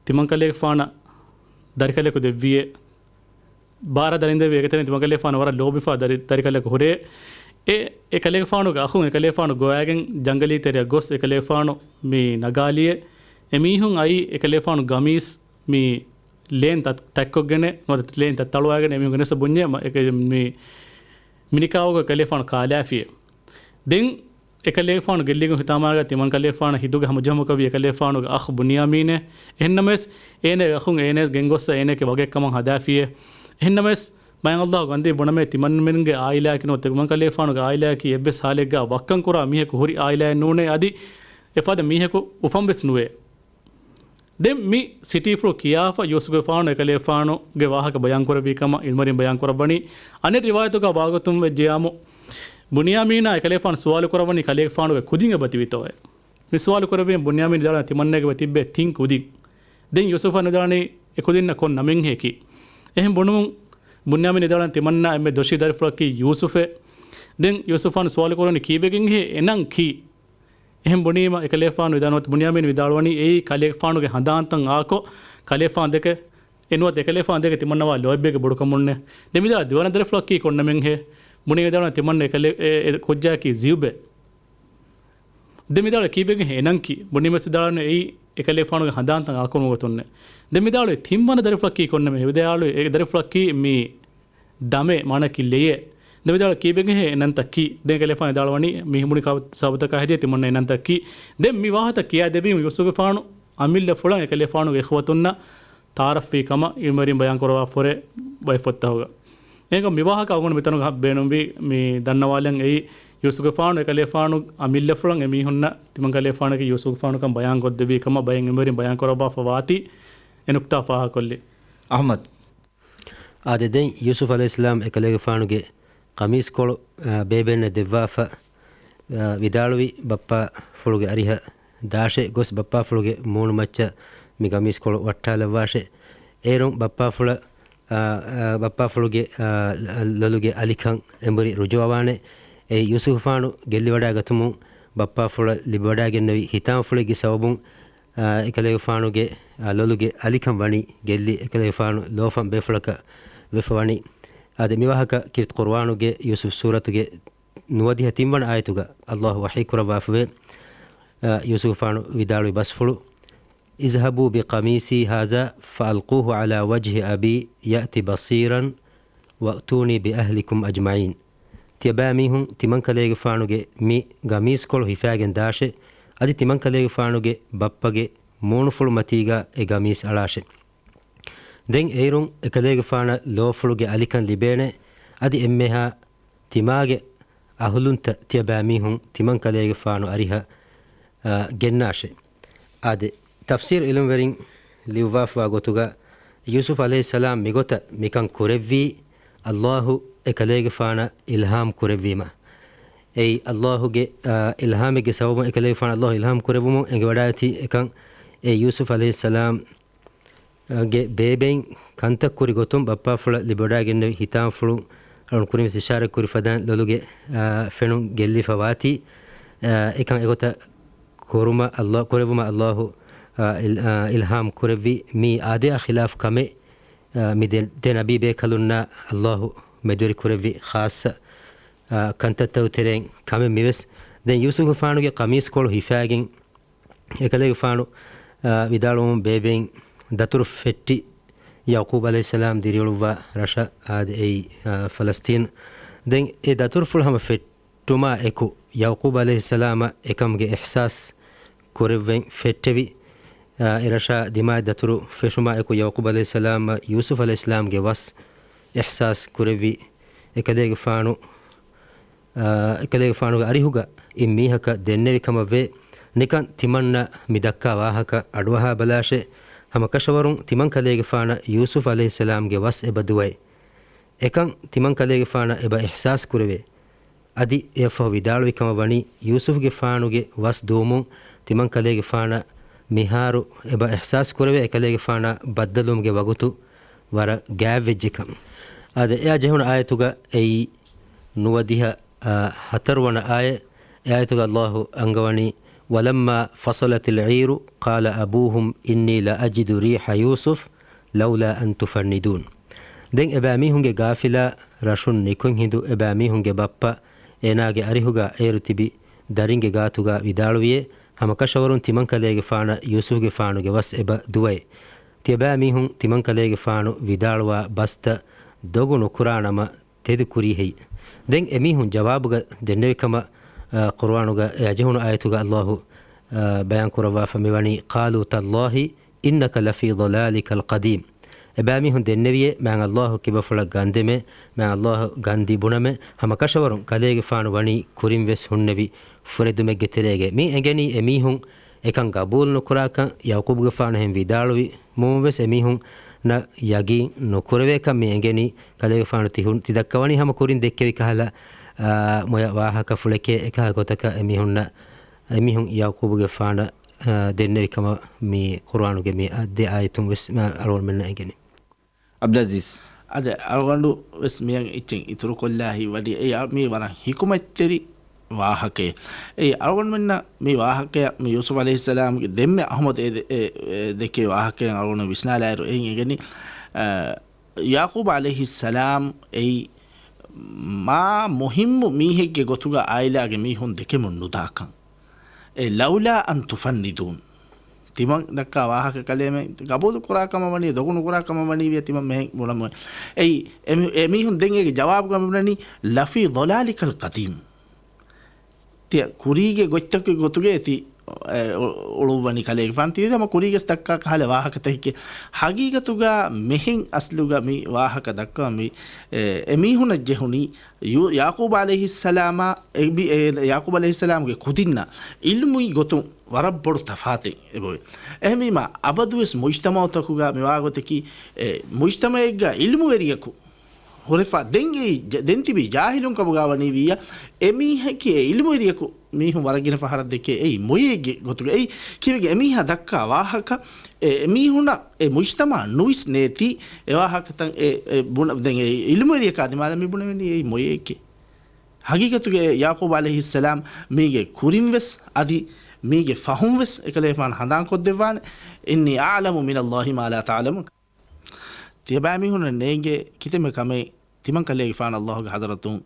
ތިމަންކަލޭގެފާނަށް ދަރިކަލަކު ދެއްވިއޭ. ބާރަ ދަރިން ދެއްވި އެކަތެރެން ތިމަންކަލޭގެފާނު ވަރަށް ލޯބިފާ ދަރި-، ދަރިކަލަކު ހުރޭ. އެ، އެކަލޭގެފާނުގެ އަޚުން އެކަލޭގެފާނު ގޮވައިގެން ޖަންގަލީ ތެރެއަށް ގޮސް އެކަލޭގެފާނު މި ނަގާލިއޭ. އެމީހުން އައީ އެކަލޭގެފާނު ގަމީސް މި ލޭން ތަ-، ތަތްކޮށްގެނެ، ނުވަތަ ލޭން ތައް ތަޅުވައިގެނެ އެމީހުން ގެނެސް ބުންޏޭ މަ-، އެކަ-، މި މިނިކާވުގަ ކަލޭގެފާނު ކާލާފިއޭ. ދެން އެކަލޭގެފާނު ގެއްލިގެން ހިތާމައިގަ ތިމަން ކަލޭގެފާނަށް ހިތުގަ ހަމަޖެހުމަކަށްވީ އެކަލޭގެފާނުގެ އަޚް ބުންޔާމީނޭ. އެހެންނަމަވެސް، އޭނަގެ އަޚުން އޭނަޔަށް ގެންގޮއްސަ އޭނަޔަކީ ވަގެއްކަމަށް ހަދާފިއޭ. އެހެންނަމަވެސް، މާތް ﷲ ގަންދީ ބުނަމޭ ތިމަންމެންގެ އާއިލާއަކީ ނުވަތަ ތިމަން ކަލޭގެފާނުގެ އާއިލާއަކީ އެއްވެސް ހާލެއްގަ ވައްކަން ކުރާ މީހަކު ހުރި އާއިލާއެއް ނޫނޭ. އަދި އެފަދަ މީހަކު އުފަންވެސް ނުވޭ. ދެން މި ސިޓީފުޅު ކިޔާފަ ޔޫސުފުގެފާނު އެކަލޭގެފާނުގެ ވާހަކަ ބަޔާންކުރެއްވީ ކަމަށް އިލްމުވެރިން ބަޔާންކުރައްވަނީ. އަނެއް ރިވާޔަތުގަ ވާގޮތުން ވެއްޖެޔާމު، ބުންޔާމީނާ އެކަލޭގެފާނު ސުވާލު ކުރައްވަނީ ކަލޭގެފާނުގެ ކުދިން އެބަ ތިބިތޯއޭ؟ މި ސުވާލު ކުރެއްވީމަ ބުންޔާމީން ވިދާޅުވަނީ ތިމަންނައިގެ ތިއްބޭ ތިން ކުދިން. ދެން ޔޫސުފާން ވިދާޅުވަނީ އެ ކުދިންނަށް ކޮން ނަމެއްހޭ ކީ؟ އެހެން ބުނުމުން ބުންޔާމީން ވިދާޅުވަނީ ތިމަންނާ އެންމެ ދޮށީ ދަރިފުޅަކީ ޔޫސުފޭ. ދެން ޔޫސުފާން ސުވާލު ކުރަނީ ކީއްވެގެންހޭ އެ ނަން ކީ؟ އެހެން ބުނީމަ އެކަލޭގެފާނު ވިދާޅުވަނީ، ބުންޔާމީން ވިދާޅުވަނީ އެއީ ކަލޭގެފާނުގެ ހަނދާންތައް އާކޮށް، ކަލޭގެފާނު ދެކެ އެނުވަތަ އެކަލޭގެފާނު ދެކެ ތިމަންނަވާ ލޯތްބެއްގެ ބޮޑުކަމުންނޭ. ދެން ވިދާޅުވި ދެވަނަ ދަރިފުޅަކީ ކޮން ނަމެއްހޭ؟ ބުނީ ވިދާޅުވަނީ ތިމަންނަ އެކަލޭ-، އެ، އެ ކުއްޖާއަކީ ޒިއުބޭ. ދެން ވިދާޅުވި ކީއްވެގެންހޭ އެ ނަން ކީ؟ ބުނީމަސް ވިދާޅުވަނީ އެއީ އެކަލޭގެފާނުގެ ހަނދާންތައް އާކުރުމުގެ ގޮތުންނޭ. ދެން ވިދާޅުވި ތިންވަނަ ދަރިފުޅަކީ ކޮން ނަމެއްހޭ؟ ވިދާޅުވި އެ ދަރިފުޅަކީ މި ދަމޭ، މާނައަކީ ލެޔޭ. ދެން ވިދާޅުވި ކީއްވެގެންހޭ އެ ނަންތައް ކީ؟ ދެން އެކަލޭގެފާނު ވިދާޅުވަނީ މި ހިމުނި ކަ-، ސަބަބުތަކާ ހެދިޔަ ތިމަންނަ އެ ނަންތައް ކީ. ދެން މި ވާހަކަ ކިޔާދެއްވީމަ ޔޫސުފުގެފާނު އަމިއްލަފުޅަށް އެކަލޭގެފާނުގެ އިޚްވަތުންނަށް ތަޢާރަފްވީ ކަމަށް އިލްމުވެރިން ބަޔާންކުރައްވާފަ ހުރޭ ބައެއް ފޮތްތަކުގަ. އެހެންކަމުން މި ވާހަކަ އަޅުގަނޑު މިތަނުގަ ބޭނުންވީ މި ދަންނަވާލަން. އެއީ ޔޫސުފުގެފާނު އެކަލޭގެފާނު އަމިއްލަފުޅަށް އެމީހުންނަށް ތިމަން ކަލޭގެފާނަކީ ޔޫސުފުގެފާނުކަން ބަޔާންކޮށްދެއްވީ ކަމަށް ބައެއް އިލްމުވެރިން ބަޔާންކުރައްވާފަ ވާތީ އެ ނުކްތާ ފާހަގަކޮށްލީ. އަޙްމަދު. އާދެ، ދެން ޔޫސުފް ޢަލައިހިއްސަލާމް އެކަލޭގެފާނުގެ ޤަމީސްކޮޅު، އާ، ބޭބެއިންނަށް ދެއްވާފަ، އާ، ވިދާޅުވި، ބައްޕާފުޅުގެ އަރިހަށް ދާށޭ، ގޮސް ބައްޕާފުޅުގެ މޫނުމައްޗަށް މި ޤަމީސްކޮޅު ވައްޓާލައްވާށޭ. އޭރުން ބައްޕާފުޅަށް، އާ، އާ، ބައްޕާފުޅުގެ، އާ، ލޮލުގެ އަލިކަން އެނބުރި ރުޖުވާނެ. އެ ޔޫސުފާނު ގެއްލިވަޑާގަތުމުން ބައްޕާފުޅަށް ލިބިވަޑާގެންނެވި ހިތާމަފުޅެއްގެ ސަބަބުން، އާ، އެކަލޭގެފާނުގެ، އާ، ލޮލުގެ އަލިކަން ވަނީ ގެއްލި، އެކަލޭގެފާނު ލޯފަން ބޭފުޅަކަށް ވެފަވަނީ. އާދެ، މިވާހަކަ ކީރިތި ޤުރުއާނުގެ ޔޫސުފް ސޫރަތުގެ ނުވަދިހަ ތިންވަނަ އާޔަތުގަ ﷲ ވަޙީކުރައްވާފަވޭ. އާ، ޔޫސުފާނު ވިދާޅުވި ބަސްފުޅު، اذهبوا بقميصي هذا فألقوه على وجه أبي يأت بصيرا وأتوني بأهلكم أجمعين. ތިޔަބައިމީހުން ތިމަންކަލޭގެފާނުގެ މި ގަމީސްކޮޅު ހިފާގެން ދާށޭ، އަދި ތިމަންކަލޭގެފާނުގެ ބައްޕަގެ މޫނުފުޅު މަތީގަ އެ ގަމީސް އަޅާށޭ. ދެން އޭރުން އެކަލޭގެފާނަށް ލޯފުޅުގެ އަލިކަން ލިބޭނެ، އަދި އެންމެހާ ތިމާގެ އަހުލުންތައް ތިޔަބައިމީހުން ތިމަންކަލޭގެފާނު އަރިހަށް، އާ، ގެންނާށޭ. އާދެ، ތަފްސީރު އިލްމުވެރިން ލިޔުއްވާފަވާ ގޮތުގަ، ޔޫސުފް ޢަލައިހިއްސަލާމް މިގޮތަށް މިކަން ކުރެއްވީ، ﷲ އެކަލޭގެފާނަށް އިލްހާމް ކުރެއްވީމަ. އެއީ ﷲގެ، އާ، އިލްހާމެއްގެ ސަބަބުން އެކަލޭގެފާނަށް ﷲ އިލްހާމް ކުރެއްވުމުން އެނގިވަޑާގަތީ އެކަން. އެ ޔޫސުފް ޢަލައިހިއްސަލާމް ގެ ބޭބެއިން ކަންތައް ކުރި ގޮތުން ބައްޕާފުޅަށް ލިބިވަޑާގެންނެވި ހިތާމަފުޅު އަޅުން ކުރިންވެސް އިޝާރަތް ކުރި ފަދައިން ލޮލުގެ، އާ، ފެނުން ގެއްލިފަ ވާތީ، އާ، އެކަން އެގޮތަށް ކުރުމަށް ﷲ، ކުރެއްވުމަށް ﷲ، އާ، އިލް-، އާ، އިލްހާމް ކުރެއްވި މި އާދަޔާ ޚިލާފް ކަމެއް، އާ، މި ދެ-، ދެ ނަބީ ބޭކަލުންނާ ﷲ މެދުވެރި ކުރެއްވި ޚާއްޞަ، އާ، ކަންތައްތައް ތެރެއިން ކަމެއް މިވެސް. ދެން ޔޫސުފުގެފާނުގެ ޤަމީސްކޮޅު ހިފާގެން އެކަލޭގެފާނު، އާ، ވިދާޅުވުމުން ބޭބެއިން ދަތުރު ފެއްޓި ޔަޢުޤޫބް ޢަލައިހިއްސަލާމް ދިރިއުޅުއްވާ ރަށަށް އާދެ، އެއީ، އާ، ފަލަސްޠީން. ދެން އެ ދަތުރުފުޅު ހަމަ ފެއްޓުމާ އެކު ޔަޢުޤޫބް ޢަލައިހިއްސަލާމަށް އެކަމުގެ އިޙްސާސް ކުރެއްވެން ފެއްޓެވި، އާ، އެ ރަށާ ދިމާއަށް ދަތުރު ފެށުމާ އެކު ޔަޢުޤޫބް ޢަލައިހިއްސަލާމަށް ޔޫސުފް ޢަލައިހިއްސަލާމްގެ ވަސް އިޙްސާސް ކުރެއްވި. އެކަލޭގެފާނު އާ، އެކަލޭގެފާނުގެ އަރިހުގަ އިން މީހަކަށް ދެންނެވި ކަމަށް ވޭ. ނިކަން ތިމަންނަ މި ދައްކާ ވާހަކަ އަޑުއަހާ ބަލާށޭ. ހަމަ ކަށަވަރުން ތިމަން ކަލޭގެފާނަށް ޔޫސުފް ޢަލައިހިއްސަލާމްގެ ވަސް އެބަ ދުވައޭ. އެކަން ތިމަން ކަލޭގެފާނަށް އެބަ އިޙްސާސް ކުރެވޭ. އަދި އެއަށްފަހު ވިދާޅުވި ކަމަށް ވަނީ، ޔޫސުފްގެފާނުގެ ވަސް ދުވުމުން ތިމަން ކަލޭގެފާނަށް މިހާރު އެބަ އިޙްސާސް ކުރެވޭ، އެކަލޭގެފާނަށް ބައްދަލުވުމުގެ ވަގުތު ވަރަށް ގާތްވެއްޖެކަން. އާދެ، އެއާ ޖެހުނު އާޔަތުގަ އެއީ ނުވަދިހަ، އާ، ހަތަރުވަނަ އާޔަތް. އެ އާޔަތުގަ ﷲ އަންގަވަނީ، ولما فصلت العير قال أبوهم إني لأجد ريح يوسف لولا أن تفندون. ދެން އެބައިމީހުންގެ ގާފިލާ ރަށުން ނިކުތް ހިނދު އެބައިމީހުންގެ ބައްޕަ އޭނާގެ އަރިހުގަ އޭރު ތިބި ދަރިންގެ ގާތުގަ ވިދާޅުވިއޭ، ހަމަކަށަވަރުން ތިމަން ކަލޭގެފާނަށް ޔޫސުފްގެފާނުގެ ވަސް އެބަ ދުވައޭ. ތިޔަބައިމީހުން ތިމަން ކަލޭގެފާނު ވިދާޅުވާ ބަސްތައް ދޮގު ނުކުރާނަމަ ތެދު ކުރީހެއް. ދެން އެމީހުން ޖަވާބުގަ ދެންނެވި ކަމަށް، އާ، ޤުރުއާނުގަ އެ އަޖެހުނު އާޔަތުގަ ﷲ، އާ، ބަޔާން ކުރައްވާފަ މިވަނީ، قالوا تالله إنك لفي ضلالك القديم. އެބައިމީހުން ދެންނެވިއޭ، މާތް ﷲ ކިބަފުޅަށް ގަންދެމޭ، މާތް ﷲ ގަންދީ ބުނަމޭ، ހަމަކަށަވަރުން ކަލޭގެފާނު ވަނީ ކުރިންވެސް ހުންނެވި ފުރެދުމެއްގެ ތެރޭގައި. މި އެނގެނީ އެމީހުން އެކަން ގަބޫލު ނުކުރާކަން ޔަޢުޤޫބުގެފާނު ހެން ވިދާޅުވި މުމުން ވެސް އެމީހުންނަށް ޔަގީން ނުކުރެވޭކަން މި އެނގެނީ. ކަލޭގެފާނު ތި ހު-، ތި ދައްކަވަނީ ހަމަ ކުރިން ދެއްކެވި ކަހަލަ، އާ، މޮޔަ ވާހަކަފުޅެކޭ. އެކަހަލަ ގޮތަކަށް އެމީހުންނަށް، އެމީހުން ޔަޢުޤޫބުގެފާނަށް، އާ، ދެންނެވި ކަމަށް މި ޤުރުއާނުގެ މި އަ-، ދެ އާޔަތުން ވެސް މާ އަޅުގަނޑުމެންނަށް އެނގެނީ. އަބްދުލްއަޒީޒް. އަދި އަޅުގަނޑު ވެސް މިއަށް އެއްޗެއް އިތުރުކޮށްލާ ހިތްވަޑި، އެ އަ-، މީ ވަރަށް ޙިކުމަތްތެރި ވާހަކައެއް. އެ އަޅުގަނޑުމެންނަށް މި ވާހަކަޔަށް މި ޔޫސުފް ޢަލައިހިއްސަލާމްގެ ދެންމެ އަޙްމަދު އެ ދެ-، އެ، އެ ދެއްކެވި ވާހަކައިން އަޅުގަނޑު ވިސްނާލާއިރު އެއިން އެނގެނީ، އަ، ޔަޢުޤޫބް ޢަލައިހިއްސަލާމް އެއީ މާ މުހިއްމު މީހެއްގެ ގޮތުގަ ޢާއިލާގެ މީހުން ދެކެމުން ނުދާކަން. އެ، "لولا أن تفندون." ތިމަން ދައްކާ ވާހަކަ ކަލޭމެން ގަބޫލު ކުރާ ކަމަށް ވަނީ، ދޮގު ނުކުރާ ކަމަށް ވަނީ ވިޔަ ތިމަން މެހެން ބުނަމު. އެއީ، އެމި-، އެމީހުން ދެން އޭގެ ޖަވާބުގަ މިބުނަނީ، "لفي ضلالك القديم." ތިޔަ ކުރީގެ ގޮތްތަކުގެ ގޮތުގަ ތި، އެ، އު-، އުޅުއްވަނީ ކަލޭގެފާނު ތި ހަމަ ކުރީގެ ދައްކާ ކަހަލަ ވާހަކަތަކެކޭ. ހަގީގަތުގަ މެހެން އަސްލުގަ މި ވާހަކަ ދައްކަވަން މި، އެ، އެމީހުނަށް ޖެހުނީ ޔޫ-، ޔަޢުޤޫބް ޢަލައިހިއްސަލާމާ، އެ، އެ، ޔަޢުޤޫބް ޢަލައިހިއްސަލާމްގެ ކުދިންނަށް ޢިލްމީ ގޮތުން ވަރަށް ބޮޑު ތަފާތެއް އެބަވޭ. އެހެންވީމާ، އަބަދުވެސް މުޖްތަމަޢުތަކުގަ މިވާގޮތަކީ، އެ، މުޖްތަމަޢެއްގަ ޢިލްމުވެރިޔަކު ހުރެފަ، ދެން އެއީ ޖަ-، ދެން ތިބީ ޖާހިލުން ކަމުގަ ވަނީ ވިއްޔަ، އެމީހަކީ އެ ޢިލްމުވެރިޔަކު މީހުން ވަރަށް ގިނަ ފަހަރަށް ދެކޭ އެއީ މޮޔައެއްގެ ގޮތުގަ. އެއީ ކީއްވެގެން އެމީހާ ދައްކާ ވާހަކަ، އެ، އެމީހުނަށް އެ މުޖްތަމަޢަށް ނުވިސްނޭތީ އެ ވާހަކަތައް އެ، އެ ބުނަ-، ދެން އެ ޢިލްމުވެރިޔަކާ ދިމާލަށް މި ބުނެވެނީ އެއީ މޮޔައެއްގެ. ހަގީގަތުގަ ޔަޢުޤޫބް ޢަލައިހިއްސަލާމް މީގެ ކުރިން ވެސް އަދި މީގެ ފަހުން ވެސް އެކަލޭގެފާނު ހަނދާންކޮށްދެއްވާނެ، "إني أعلم من الله ما لا تعلمون." ތިޔަބައިމީހުންނަށް ނޭނގޭ ކިތަންމެ ކަމެއް ތިމަން ކަލޭގެފާނަށް އައްލާހުގެ ޙަޟްރަތުން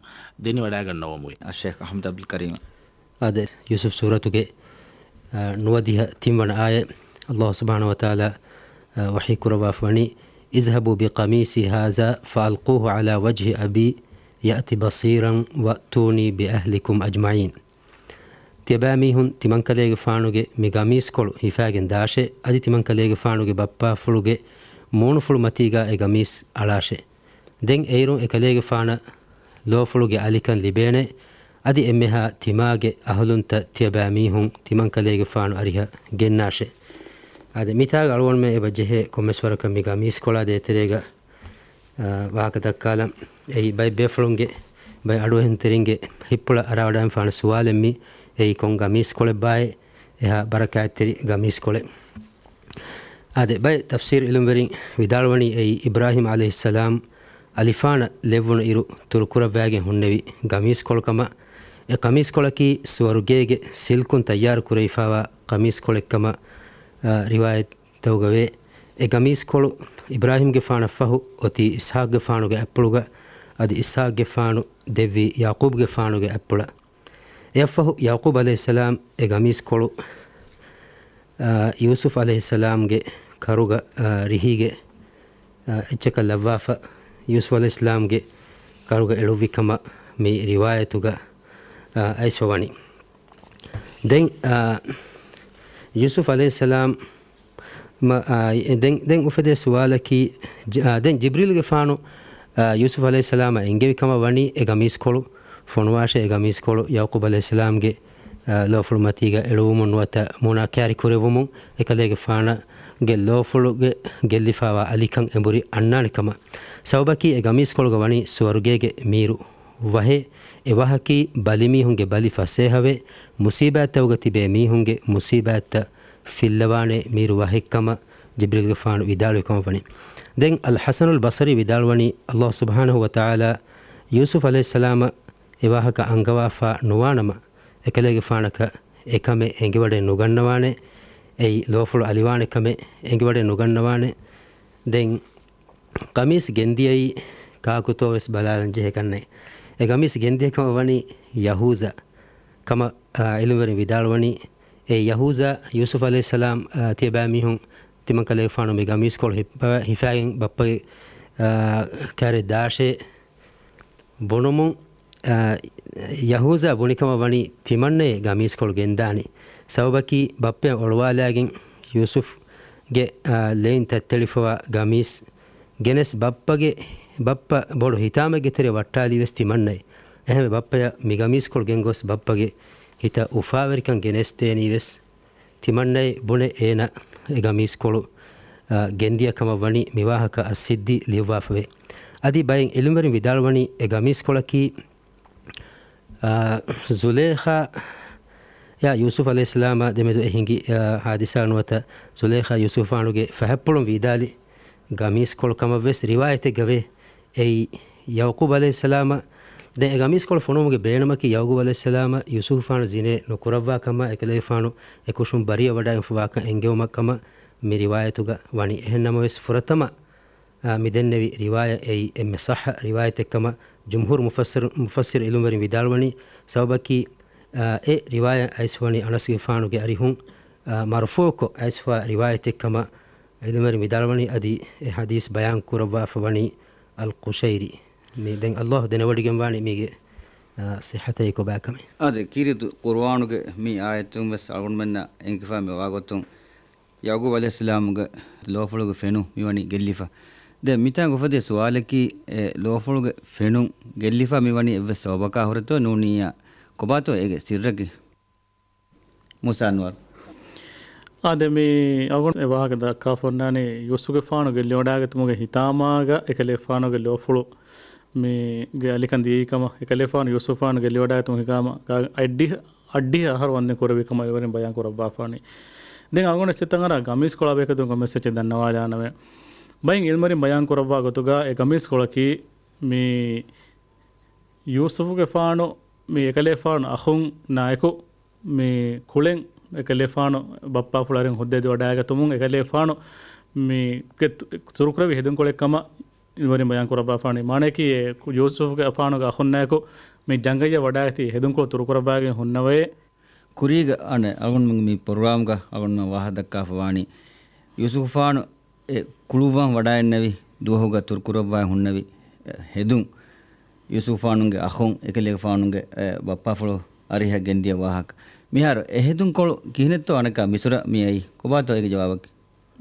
ދެނެވަޑައިގަންނަވަމުވެ. އައްޝައިޚް އަޙްމަދު ޢަބްދުލް ކަރީމް. އާދެ، ޔޫސުފް ސޫރަތުގެ، އާ، ނުވަދިހަ ތިންވަނަ އާޔަތް، އައްލާހު ސުބްޙާނަހު ވަތަޢާލާ، އާ، ވަޙީ ކުރައްވާފަ ވަނީ، "اذهبوا بقميصي هذا فألقوه على وجه أبي يأت بصيرا وأتوني بأهلكم أجمعين." ތިޔަބައިމީހުން ތިމަންކަލޭގެފާނުގެ މި ގަމީސްކޮޅު ހިފާގެން ދާށޭ، އަދި ތިމަންކަލޭގެފާނުގެ ބައްޕާފުޅުގެ މޫނުފުޅު މަތީގާ އެ ގަމީސް އަޅާށޭ. ދެން އެއިރުން އެކަލޭގެފާނަށް ލޯފުޅުގެ އަލިކަން ލިބޭނެ، އަދި އެންމެހާ ތިމާގެ އަހުލުންތައް ތިޔަބައިމީހުން ތިމަންކަލޭގެފާނު އަރިހަށް ގެންނާށޭ. އާދެ، މިތާގަ އަޅުގަނޑުމެން އެބަ ޖެހޭ ކޮންމެސް ވަރަކަށް މި ގަމީސްކޮޅާ ދޭތެރޭގަ، އާ، ވާހަކަ ދައްކާލަން. އެއީ ބައެއް ބޭފުޅުންގެ، ބައެއް އަޑުއެހުންތެރިންގެ ހިތްޕުޅަށް އަރާވަޑައިގެންފާނު ސުވާލެއް މީ. އެއީ ކޮން ގަމީސްކޮޅެއްބާއޭ؟ އެހާ ބަރަކާތްތެރި ގަމީސްކޮޅެއް. އާދެ، ބައެއް ތަފްސީރު ޢިލްމުވެރިން ވިދާޅުވަނީ އެއީ އިބްރާހީމް ޢަލައިހިއްސަލާމް އަލިފާނަށް ލެއްވުނު އިރު ތުރުކުރައްވާގެން ހުންނެވި ގަމީސްކޮޅު ކަމަށް. އެ ގަމީސްކޮޅަކީ ސުވަރުގޭގެ ސިލްކުން ތައްޔާރު ކުރެވިފާވާ ގަމީސްކޮޅެއް ކަމަށް، އާ، ރިވާޔަތްތަކުގަވޭ. އެ ގަމީސްކޮޅު އިބްރާހީމްގެފާނަށް ފަހު އޮތީ އިސްޙާޤްގެފާނުގެ އަތްޕުޅުގަ، އަދި އިސްޙާޤްގެފާނު ދެއްވީ ޔަޢުޤޫބްގެފާނުގެ އަތްޕުޅަށް. އެއަށްފަހު ޔަޢުޤޫބް ޢަލައިހިއްސަލާމް އެ ގަމީސްކޮޅު، އާ، ޔޫސުފް ޢަލައިހިއްސަލާމްގެ ކަރުގަ، އާ، ރިހީގެ، އާ، އެއްޗަކަށް ލައްވާފަ، ޔޫސުފް ޢަލައިހިއްސަލާމްގެ ކަރުގަ އެޅުއްވި ކަމަށް މި ރިވާޔަތުގަ، އާ، އައިސްފަ ވަނީ. ދެން، އާ، ޔޫސުފް ޢަލައިހިއްސަލާމް މަ-، އާ، ދެން، ދެން އުފެދޭ ސުވާލަކީ، ޖ-، އާ، ދެން ޖިބްރީލްގެފާނު، އާ، ޔޫސުފް ޢަލައިހިއްސަލާމަށް އެންގެވި ކަމަށް ވަނީ އެ ގަމީސްކޮޅު ފޮނުވާށޭ، އެ ގަމީސްކޮޅު ޔަޢުޤޫބް ޢަލައިހިއްސަލާމްގެ، އާ، ލޯފުޅު މަތީގަ އެޅުވުމުން ނުވަތަ މޫނާ ކާރި ކުރެއްވުމުން އެކަލޭގެފާނުގެ ލޯފުޅުގެ ގެއްލިފާވާ އަލިކަން އެނބުރި އަންނާނެ ކަމަށް. ސަބަބަކީ އެ ގަމީސްކޮޅުގަ ވަނީ ސުވަރުގޭގެ މީރު ވަހެއް. އެ ވަހަކީ ބަލިމީހުންގެ ބަލި ފަސޭހަވެ، މުސީބާތްތަކުގަ ތިބޭ މީހުންގެ މުސީބާތްތައް ފިއްލަވާނެ މީރު ވަހެއްކަމަށް ޖިބްރީލްގެފާނު ވިދާޅުވި ކަމަށް ވަނީ. ދެން އަލްޙަސަނުލް ބަޞްރީ ވިދާޅުވަނީ، އައްލާހު ސުބްޙާނަހު ވަތަޢާލާ ޔޫސުފް ޢަލައިހިއްސަލާމަށް އެ ވާހަކަ އަންގަވާފާ ނުވާނަމަ، އެކަލޭގެފާނަކަށް އެކަމެއް އެނގިވަޑައެއް ނުގަންނަވާނެ، އެއީ ލޯފުޅު އަލިވާނެ ކަމެއް އެނގިވަޑައެއް ނުގަންނަވާނެ. ދެން ގަމީސް ގެންދިޔައީ ކާކުތޯ ވެސް ބަލާލަން ޖެހޭ ކަންނޭ. އެ ގަމީސް ގެންދިޔަ ކަމަށް ވަނީ ޔަހޫޒާ ކަމަށް، އާ، ޢިލްމުވެރިން ވިދާޅުވަނީ، އެ ޔަހޫޒާ ޔޫސުފް ޢަލައިހިއްސަލާމް، އާ، ތިޔަބައިމީހުން ތިމަންކަލޭގެފާނު މި ގަމީސްކޮޅު ހިފާ-، ހިފާގެން ބައްޕަގެ، އާ، ކާރެއް ދާށޭ ބުނުމުން، އާ، ޔަހޫޒާ ބުނިކަމަށް ވަނީ ތިމަންނައޭ ގަމީސްކޮޅު ގެންދާނީ. ސަބަބަކީ ބައްޕަޔަށް އޮޅުވާލާގެން ޔޫސުފްގެ، އާ، ލެއިން ތައްތެޅިފަވާ ގަމީސް ގެނެސް ބައްޕަގެ، ބައްޕަ ބޮޑު ހިތާމައެއްގެ ތެރެ ވައްޓާލީ ވެސް ތިމަންނައޭ. އެހެންވެ ބައްޕަޔަށް މި ގަމީސްކޮޅު ގެންގޮސް ބައްޕަގެ ހިތަށް އުފާވެރިކަން ގެނެސްދޭނީ ވެސް ތިމަންނައޭ ބުނެ އޭނަ އެ ގަމީސްކޮޅު، އާ، ގެންދިޔަ ކަމަށް ވަނީ މިވާހަކަ އައްސިއްދީ ލިޔުއްވާފަވޭ. އަދި ބައެއް ޢިލްމުވެރިން ވިދާޅުވަނީ އެ ގަމީސްކޮޅަކީ، އާ، ޒުލޭޚާ ޔާ ޔޫސުފް ޢަލައިހިއްސަލާމާ ދެމެދު އެ ހިނގި، އާ، ޙާދިސާ ނުވަތަ ޒުލޭޚާ ޔޫސުފާނުގެ ފަހަތްޕުޅުން ވީދާލި ގަމީސްކޮޅު ކަމަށްވެސް ރިވާޔަތެއްގަވޭ. އެއީ ޔަޢުޤޫބް ޢަލައިހިއްސަލާމަށް ދެން އެ ގަމީސްކޮޅު ފޮނުވުމުގެ ބޭނުމަކީ ޔަޢުޤޫބް ޢަލައިހިއްސަލާމަށް ޔޫސުފާނު ޒިނޭ ނުކުރައްވާ ކަމަށް އެކަލޭފާނު އެކުށުން ބަރީއަ ވަޑައިގެންފަވާކަން އެންގެވުމަށް ކަމަށް މި ރިވާޔަތުގަ ވަނީ. އެހެން ނަމަވެސް ފުރަތަމަ، އާ، މި ދެންނެވި ރިވާޔަތް އެއީ އެންމެ ޞައްޙަ ރިވާޔަތެއް ކަމަށް ޖުމްހޫރު މުފައްސިރު، މުފައްސިރު ޢިލްމުވެރިން ވިދާޅުވަނީ ސަބަބަކީ، އާ، އެ ރިވާޔަތް އައިސްފަވަނީ އަނަސްގެފާނުގެ އަރިހުން، އާ، މަރުފޫޢުކޮށް އައިސްފަވާ ރިވާޔަތެއް ކަމަށް ޢިލްމުވެރިން ވިދާޅުވަނީ. އަދި އެ ޙަދީޘް ބަޔާން ކުރައްވާފަ ވަނީ އަލްޤުޝައިރީ. މި ދެން ﷲ ދެނެވޮޑިގެންވާނީ މީގެ، އާ، ޞިއްޙަތަކީ ކޮބާކަމެއް. އާދެ، ކީރިތި ޤުރުއާނުގެ މި އާޔަތުން ވެސް އަޅުގަނޑުމެންނަށް އެނގިފަ މި ވާގޮތުން ޔަޢުޤޫބް ޢަލައިހިއްސަލާމުގެ ލޯފުޅުގެ ފެނުން މިވަނީ ގެއްލިފަ. ދެން މިތާނގަ އުފެދޭ ސުވާލަކީ، އެ ލޯފުޅުގެ ފެނުން ގެއްލިފަ މިވަނީ އެއްވެސް ސަބަބަކާ ހުރެތޯ ނޫނިއްޔާ ކޮބާތޯ އޭގެ ސިއްރަކީ؟ މޫސާ އަންވަރު. އާދެ، މި އަޅުގަނޑު އެ ވާހަކަ ދައްކާފަ އޮންނާނީ ޔޫސުފުގެފާނު ގެއްލިވަޑައިގަތުމުގެ ހިތާމާގަ އެކަލޭފާނުގެ ލޯފުޅު މީގެ އަލިކަން ދިޔައީ ކަމަށް. އެކަލޭފާނު ޔޫސުފުފާނު ގެއްލިވަޑައިގަތުމުގެ ހިތާމަ އައްޑިހަ، އައްޑިހަ އަހަރު ވަންދެން ކުރެއްވި ކަމަށް އިލްމުވެރިން ބަޔާން ކުރައްވާފާނީ. ދެން އަޅުގަނޑު އެއްޗެއްތައް އަރާ ގަމީސްކޮޅާ ބެހޭގޮތުން ކޮންމެސް އެއްޗެއް ދަންނަވާލާނަމޭ. ބައެއް އިލްމުވެރިން ބަޔާން ކުރައްވާ ގޮތުގަ އެ ގަމީސްކޮޅަކީ މި ޔޫސުފުގެފާނު މި އެކަލޭފާނު އަޚުންނާއެކު މި ކުޅެން އެކަލޭފާނު ބައްޕާފުޅު އަރިހުން ހުއްދައެދިވަޑައިގަތުމުން އެކަލޭފާނު މި ގެ ތު-، ތުރުކުރެއްވި ހެދުންކޮޅެއް ކަމަށް އިލްމުވެރިން ބަޔާން ކުރައްވާފާނީ. މާނައަކީ އެ ޔޫސުފުގެފާނުގެ އަޚުންނާއެކު މި ޖަނގައްޔަށް ވަޑައިގަތީ ހެދުންކޮޅު ތުރުކުރައްވާގެން ހުންނަވައޭ. ކުރީގަ އަނެއް އަޅުގަނޑުމެން މި ޕްރޮގްރާމްގަ އަޅުގަނޑުމެން ވާހަކަ ދައްކާފަ ވާނީ ޔޫސުފުފާނު އެ ކުޅުއްވަން ވަޑައިގެންނެވި ދުވަހުގަ ތުރުކުރައްވާ ހުންނެވި، އެ، ހެދުން. ޔޫސުފާނުގެ އަޚުން އެކަލޭގެފާނުގެ، އެ، ބައްޕާފުޅު އަރިހަށް ގެންދިޔަ ވާހަކަ. މިހާރު އެ ހެދުންކޮޅު ކިހިނެއްތޯ އަނެއްކާ މިސުރަށް މި އައީ؟ ކޮބާތޯ އޭގެ ޖަވާބަކީ؟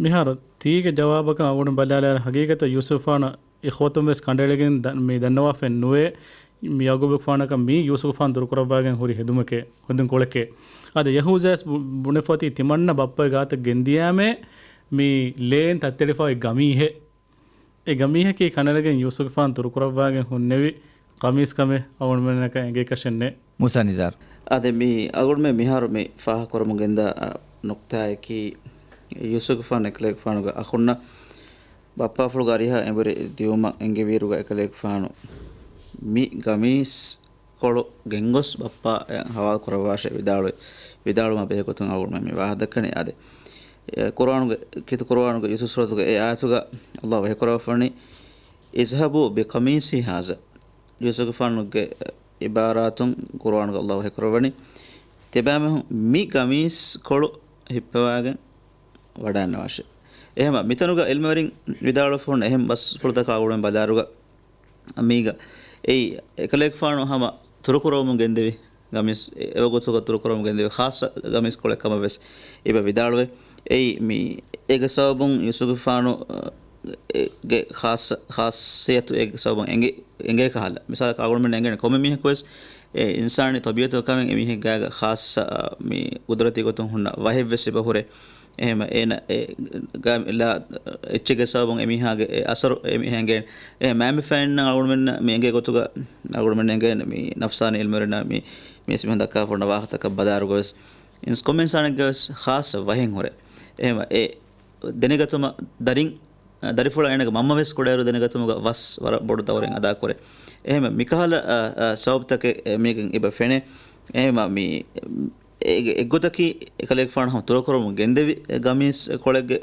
މިހާރު ތީގެ ޖަވާބަކަށް އަޅުގަނޑު ބަލާލާ ހަގީގަތަށް ޔޫސުފާނަށް އިޚްވަތުން ވެސް ކަނޑައެޅިގެން ދަ-، މި ދަންނަވާފައެއް ނުވޭ. މި ޔަޢުޤޫބުގެފާނަކަށް މީ ޔޫސުފާނު ދުރުކުރައްވާގެން ހުރި ހެދުމެކޭ، ހެދުންކޮޅެކޭ. އާދެ، ޔަހޫޒާވެސް ބު-، ބުނެފައޮތީ ތިމަންނަ ބައްޕަގެ ގާތަށް ގެންދިޔައިމޭ މި ލޭން ތައްތެޅިފައި ގަމީހެއް. އެ ގަމީހަކީ ކަނޑައެޅިގެން ޔޫސުފުގެފާނު ދުރުކުރައްވާގެން ހުންނެވި ގަމީސް ކަމެއް އަޅުގަނޑުމެންނަކަށް އެނގޭކަށެއް ނެތް. މޫސާ ނިޒާރު. އާދެ، މި އަޅުގަނޑުމެން މިހާރު މި ފާހަގަކުރަމުން ގެންދާ، އަ، ނުކްތާއަކީ ޔޫސުފުގެފާނު އެކަލޭގެފާނުގެ އަޚުންނަށް ބައްޕާފުޅުގެ އަރިހަށް އެނބުރި ދިއުމަށް އެންގެވިއިރުގަ އެކަލޭގެފާނު މި ގަމީސް ކޮޅު ގެންގޮސް ބައްޕާއަށް ހަވާލު ކުރައްވާށޭ ވިދާޅުވި، ވިދާޅުވުމާ ބެހޭގޮތުން އަޅުގަނޑުމެން މި ވާހަކަ ދައްކަނީ. އާދެ، އެ، ޤުރުއާނުގެ، ކީރިތި ޤުރުއާނުގެ ޔޫސުފް ސޫރަތުގެ އެ އާޔަތުގަ ﷲ ވަޙީކުރައްވާފަވަނީ، "اذهبوا بقميصي هذا." ޔޫސުފުގެފާނުގެ އިބާރާތުން ޤުރުއާނުގަ ﷲ ވަޙީކުރައްވަނީ، ތިޔަބައިމީހުން މި ގަމީސް ކޮޅު ހިއްޕަވާގެން ވަޑައިގަންނަވާށޭ. އެހެންވީމަ، މިތަނުގަ ޢިލްމުވެރިން ވިދާޅުވެފަ ހުންނަ އެހެން ބަސްފުޅުތަކާ އަޅުގަނޑުމެން ބަލާއިރުގަ، މީގަ އެއީ އެކަލޭގެފާނު ހަމަ ތުރުކުރަވަމުން ގެންދެވި ގަމީސް، އެ، އެވަގުތުގަ ތުރުކުރަވަމުން ގެންދެވި ޚާއްޞަ ގަމީސް ކޮޅެއް ކަމަށް ވެސް އެބަ ވިދާޅުވޭ. އެއީ މި އޭގެ ސަބަބުން ޔޫސުފުގެފާނު، އަ، އޭގެ ޚާއްޞަ، ޚާއްޞިއްޔަތު އޭގެ ސަބަބުން އެނގޭ، އެނގޭ ކަހަލަ. މިސާލަކަށް އަޅުގަނޑުމެން އެނގޭނެ ކޮންމެ މީހަކު ވެސް އެ އިންސާނީ ޠަބީޢަތުގެ ކަމެއް އެމީހެއްގެ ގާގަ ޚާއްޞަ، އަ، މި ޤުދުރަތީ ގޮތުން ހުންނަ ވަހެއް ވެސް އެބަ ހުރޭ. އެހެންވީމަ އޭނަ އެ ގާ-، ލާ އެއްޗެއްގެ ސަބަބުން އެމީހާގެ އެ އަސަރު އެމީހާ އެނގޭނެ. އެ މާމިފައިންނަށް އަޅުގަނޑުމެންނަށް މި އެނގޭ ގޮތުގަ އަޅުގަނޑުމެން އެނގޭނެ މި ނަފްސާނީ ޢިލްމުވެރިންނަށް މި، މި މީސްމީހުން ދައްކާފަ ހުންނަ ވާހަކަތަކަށް ބަލާއިރުގަ ވެސް އިންސް ކޮންމެ އިންސާނެއްގެ ވެސް ޚާއްޞަ ވަހެއް ހުރޭ. އެހެންވީމަ އެ ދެނެގަތުމަށް ދަރިން، ދަރިފުޅާ އޭނަގެ މަންމަ ވެސް ކުޑައިރު ދެނެގަތުމުގަ ވަސް ވަރަށް ބޮޑު ދައުރެއް އަދާކުރޭ. އެހެންވީމަ މިކަހަލަ، އަ، އަ، ސަބަބުތަކެއް މީގެން އެބަ ފެނޭ. އެހެންވީމަ މި އޭގެ އެއްގޮތަކީ އެކަލޭގެފާނު ހަމަ ތުރުކުރަމުން ގެންދެވި ގަމީސް ކޮޅެއްގެ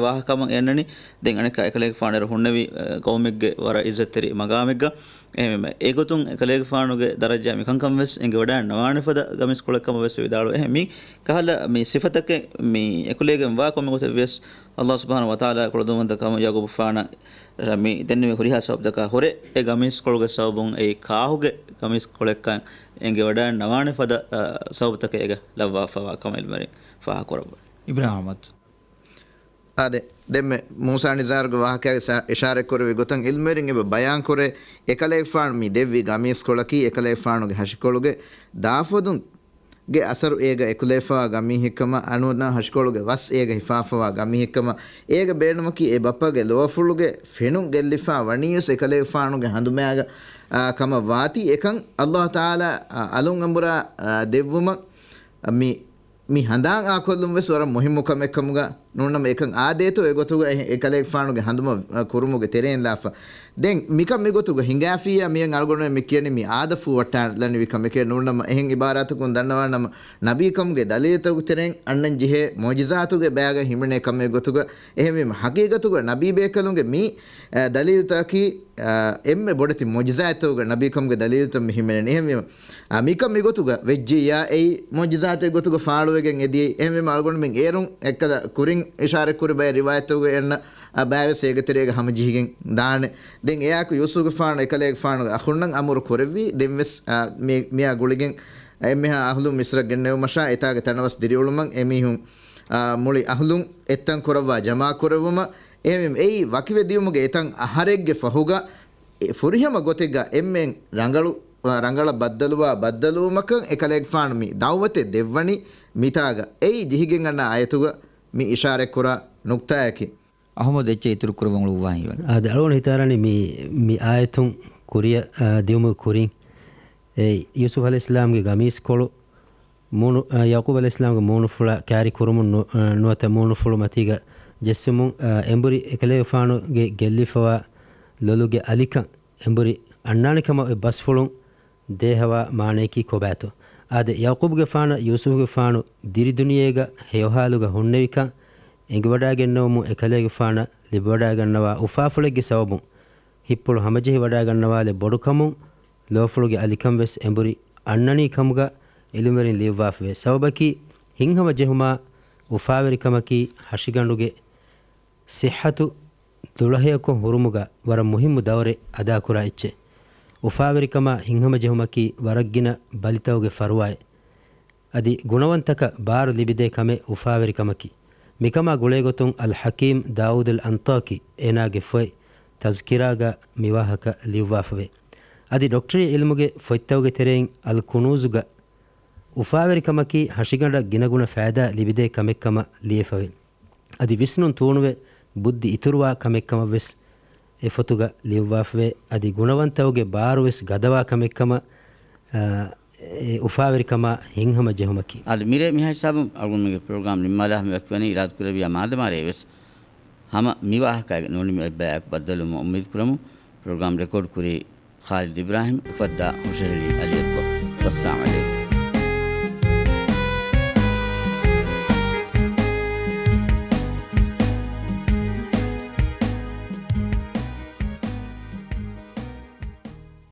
ވާހަކަ ކަމަށް އެންނަނީ. ދެން އަނެއްކާ އެކަލޭގެފާނު އޭރު ހުންނެވި، އަ، ޤައުމެއްގެ ވަރަށް ޢިއްޒަތްތެރި މަގާމެއްގަ. އެހެންވީމަ އެގޮތުން އެކަލޭގެފާނުގެ ދަރަޖާ މިކަންކަން ވެސް އެނގިވަޑައިގަންނަވާނެ ފަދަ ގަމީސް ކޮޅެއް ކަމަށް ވެސް ވިދާޅުވޭ. އެހެން މި ކަހަލަ މި ސިފަތަކެއް މި އެކުލެވިގެން ވާ ކޮންމެ ގޮތެއް ވިޔަސް، ﷲ ސުބްޙާނަހޫ ވަތަޢާލާ ކުޅަދުންވަންތަ ކަމަށް ޔަޢުޤޫބުފާނަށް މި ދެންނެވި ހުރިހާ ސަބަބުތަކާ ހުރެ، އެ ގަމީސް ކޮޅުގެ ސަބަބުން އެއީ ކާހުގެ ގަމީސް ކޮޅެއްކަން އެނގިވަޑައިގަންނަވާނެ ފަދަ، އަ، ސަބަބުތަކެއް އޭގަ ލައްވާފަވާ ކަމަށް ޢިލްމުވެރިން ފާހަގަކުރައްވަނީ. އިބްރާހިމް އަޙްމަދު. އާދެ، ދެންމެ މޫސާ ނިޒާރުގެ ވާހަކައިގެ ސަ-، އިޝާރަތްކުރެއްވި ގޮތަށް ޢިލްމުވެރިން އެބަ ބަޔާންކުރޭ، އެކަލޭގެފާނު މި ދެއްވި ގަމީސްކޮޅަކީ އެކަލޭގެފާނުގެ ހަށިކޮޅުގެ ދާފޮދުން ގެ އަސަރު އޭގަ އެކުލެވިފަވާ ގަމީހެއްކަމަށް، އަނޫނާ ހަށިކޮޅުގެ ވަސް އޭގަ ހިފާފަވާ ގަމީހެއްކަމަށް، އޭގަ ބޭނުމަކީ އެ ބައްޕަގެ ލޯފުޅުގެ ފެނުން ގެއްލިފާ ވަނީވެސް އެކަލޭގެފާނުގެ ހަނދުމާގަ، އާ، ކަމަށް ވާތީ. އެކަން އައްލާހު ތަޢާލާ، އާ، އަލުން އަނބުރާ، އާ، ދެއްވުމަށް، އާ، މި، މި ހަނދާން އާކޮށްލުން ވެސް ވަރަށް މުހިއްމު ކަމެއް ކަމުގަ ނޫންނަމަ، އެކަން އާދޭތޯ އެގޮތުގަ އެ، އެކަލޭގެފާނުގެ ހަނދުމަށް، އާ، ކުރުމުގެ ތެރެއިން ލާފަ. ދެން މިކަން މިގޮތުގަ ހިނގާފިއްޔާ މިއަށް އަޅުގަނޑުމެން މި ކިޔަނީ މި އާދަ ފޫވައްޓާލަނިވި ކަމެކޭ ނޫންނަމަ، އެހެން އިބާރާތަކުން ދަންނަވާނަމަ، ނަބީކަމުގެ ދަލީލުތަކުގެ ތެރެއިން އަންނަން ޖެހޭ މުޢުޖިޒާތުގެ ބައިގަ ހިމެނޭ ކަމެއް ގޮތުގަ. އެހެންވީމަ، ޙަޤީޤަތުގަ ނަބީބޭކަލުންގެ މި، އަ، ދަލީލުތަކަކީ، އަ، އެންމެ ބޮޑެތި މުޢުޖިޒާތްތަކުގަ ނަބީކަމުގެ ދަލީލުތައް މި ހިމެނެނީ. އެހެންވީމަ، އަ، މިކަން މިގޮތުގަ ވެއްޖިއްޔާ އެއީ މުޢުޖިޒާތެއް ގޮތުގަ ފާޅުވެގެން އެދިޔައީ. އެހެންވީމަ، އަޅުގަނޑުމެން އޭރުން އެއްކަލަ ކުރިން އިޝާރަތްކުރި ބައެއް ރިވާޔަތްތަކުގަ އެންނަ، އަ، ބައެއްވެސް އޭގެ ތެރޭގަ ހަމަޖެހިގެން ދާނެ. ދެން އެއާއެކު ޔޫސުފުގެފާނު އެކަލޭގެފާނުގެ އަޚުންނަށް އަމުރު ކުރެއްވީ. ދެންވެސް، އަ، މި، މިއާ ގުޅިގެން އެންމެހާ އަހުލުން މިޞްރަށް ގެންނެވުމަށާ އެތާގެ ތަނަވަސް ދިރިއުޅުމަށް އެމީހުން، އާ، މުޅި އަހުލުން އެއްތަން ކުރައްވާ ޖަމާކުރެއްވުމަށް. އެހެންވީމަ، އެއީ ވަކިވެ ދިޔުމުގެ އެތަން އަހަރެއްގެ ފަހުގަ އެ ފުރިހަމަ ގޮތެއްގަ އެންމެން ރަނގަޅު، ރަނގަޅަށް ބައްދަލުވާ ބައްދަލުވުމަކަށް އެކަލޭގެފާނު މި ދަޢުވަތެއް ދެއްވަނީ މިތާގަ. އެއީ ޖެހިގެން އަންނަ އާޔަތުގަ މި އިޝާރަތްކުރާ ނުކްތާއަކީ. އަޙްމަދު އެއްޗެއް އިތުރު ކުރައްވަން އުޅުއްވާ ހީވަނީ. އާދެ، އަޅުގަނޑު ހިތާރަނީ މި، މި އާޔަތުން ކުރިއަށް، އާ، ދިޔުމުގެ ކުރިން، އެ، ޔޫސުފް ޢަލައިހިއްސަލާމްގެ ގަމީސްކޮޅު މޫނު، އާ، ޔަޢުޤޫބް ޢަލައިހިއްސަލާމްގެ މޫނުފުޅާ ކާރި ކުރުމުން ނު-، އާ، ނުވަތަ މޫނުފުޅު މަތީގަ ޖެއްސުމުން، އާ، އެނބުރި އެކަލޭގެފާނުގެ ގެއްލިފަވާ ލޮލުގެ އަލިކަން އެނބުރި އަންނާނެ ކަމަށް އޮތް ބަސްފުޅުން ދޭހަވާ މާނަޔަކީ ކޮބާތޯ؟ އާދެ، ޔަޢުޤޫބްގެފާނަށް ޔޫސުފުގެފާނު ދިރި ދުނިޔޭގަ ހެޔޮހާލުގަ ހުންނެވިކަން އެނގިވަޑައިގެންނެވުމުން އެކަލޭގެފާނަށް ލިބިވަޑައިގަންނަވާ އުފާފުޅެއްގެ ސަބަބުން ހިތްޕުޅު ހަމަޖެހިވަޑައިގަންނަވާލެއް ބޮޑުކަމުން ލޯފުޅުގެ އަލިކަން ވެސް އެނބުރި އަންނަނީ ކަމުގަ ޢިލްމުވެރިން ލިޔުއްވާފަވޭ. ސަބަބަކީ ހިތްހަމަޖެހުމާ އުފާވެރިކަމަކީ ހަށިގަނޑުގެ ޞިއްޙަތު ދުޅަހެޔޮކޮށް ހުރުމުގަ ވަރަށް މުހިއްމު ދައުރެއް އަދާކުރާ އެއްޗެއް. އުފާވެރިކަމާ ހިތްހަމަޖެހުމަކީ ވަރަށްގިނަ ބަލިތަކުގެ ފަރުވާއެއް. އަދި ގުނަވަންތަކަށް ބާރު ލިބިދޭ ކަމެއް އުފާވެރިކަމަކީ. މިކަމާ ގުޅޭގޮތުން އަލް ޙަކީމް ދާއޫދުލް އަންޠާކީ އޭނާގެ ފޮތް ތަޒްކިރާގަ މިވާހަކަ ލިޔުއްވާފަވޭ. އަދި ޑޮކްޓަރީ ޢިލްމުގެ ފޮތްތަކުގެ ތެރެއިން އަލް ކުނޫޒުގަ އުފާވެރިކަމަކީ ހަށިގަނޑަށް ގިނަގުނަ ފައިދާ ލިބިދޭ ކަމެއްކަމަށް ލިޔެފަވޭ. އަދި ވިސްނުން ތޫނުވެ ބުއްދި އިތުރުވާ ކަމެއްކަމަށްވެސް އެ ފޮތުގަ ލިޔުއްވާފަވޭ. އަދި ގުނަވަންތަކުގެ ބާރުވެސް ގަދަވާ ކަމެއްކަމަށް، އާ، އެ އުފާވެރިކަމާ ހިތްހަމަޖެހުމަކީ. އަދި މިރޭ މިހާ ހިސާބުން އަޅުގަނޑުމެންގެ ޕްރޮގްރާމް ނިންމާލާ ހަމަ ވަކިވަނީ އިރާދަކުރެއްވިޔާ މާދަމާ ރޭވެސް ހަމަ މިވާހަކައިގެ ނޫނީ މި އޮތް ބަޔާއެކު ބައްދަލުވުމަށް އުއްމީދުކުރަމު. ޕްރޮގްރާމް ރެކޯޑް ކުރީ ޚާލިދު އިބްރާހިމް، އެފައްދާ ހުށަހެޅީ އަލީ އަކްބަރު. ވައްސަލާމް ޢަލައިކުމް.